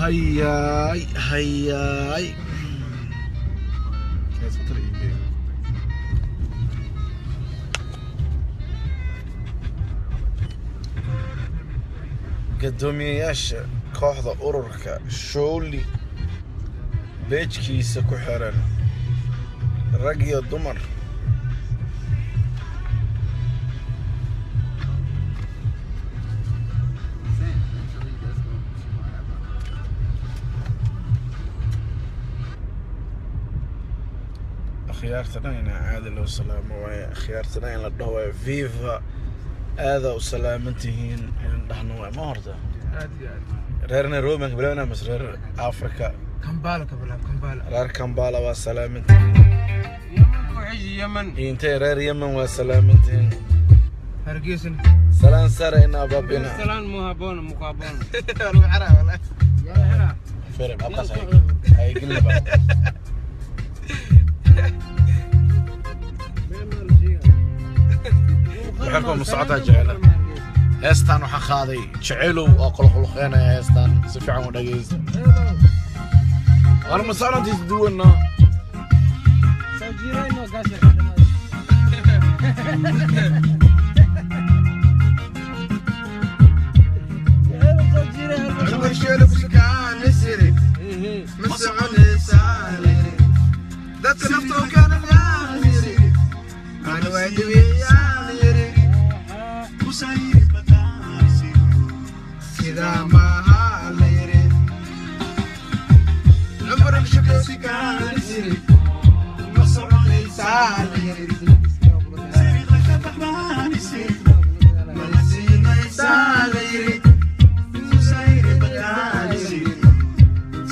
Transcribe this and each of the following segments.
Hayaay hayaay. Guddoomiyeyaasha kooxda ururka Shooli page-kiisa ku xiran, rag iyo dumar. Saying, eventually that's gonna she gonna have one. Akhyaarta dhan inaa caadi loo salaamo waaye, akhyaarta dhan in la dhaho waaye viva, aadaa u salaaman tihiin in dhahno waaye, ma horta? Aad iyo aad. Reer Nairobi baan ka bilaabnaa mase reer Africa? Kambala ka bilaab, Kambala. Reer Kambala waa salaaman tihiin. Yemen ku xiji, Yemen. Iyo intee reer Yemen waa salaaman tihiin. Hargeysan. Salaan sare inaa babina. Salaan mu haboon mu haboon. Fere baabkaas ay gelin ba. Waxay ma socotaa jecela heestan waxaa qaaday jecelow oo qulqulqeynaya heestan si fiican u dhageysta waana ma soconantiisa duwanno. Soo jiirayno gaasha ka dhamaad. Ma soconaysaa layiri, dadka naftoo kana yiri, aan waa dhibiyaa layiri, sidaa maaha layiri, cumar shukasikaan yiri, ma soconaysaa layiri, mana siinaysaa layiri,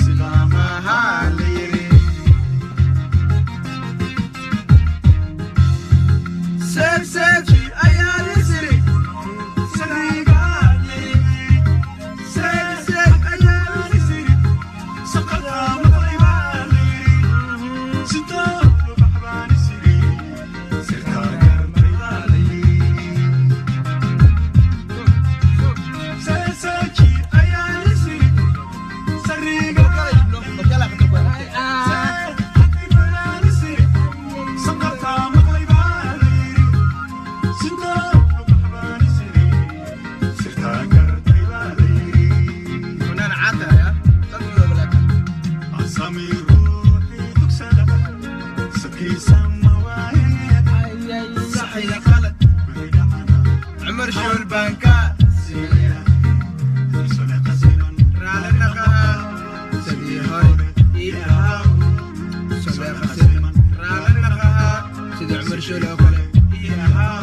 sidaa maaha layiri. Seef seefi ayaa lisiri, sariigaa yiri, seef seef ayaa lisiri, ayaa lisiri, sariigaa. Cumar Shuul baan ka raali naqaha, sidii hore ii ahaa, raali naqaha, sidii Cumar Shuul oo kale ii ahaa.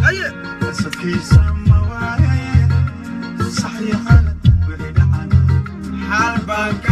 Haye. Xaal baan ka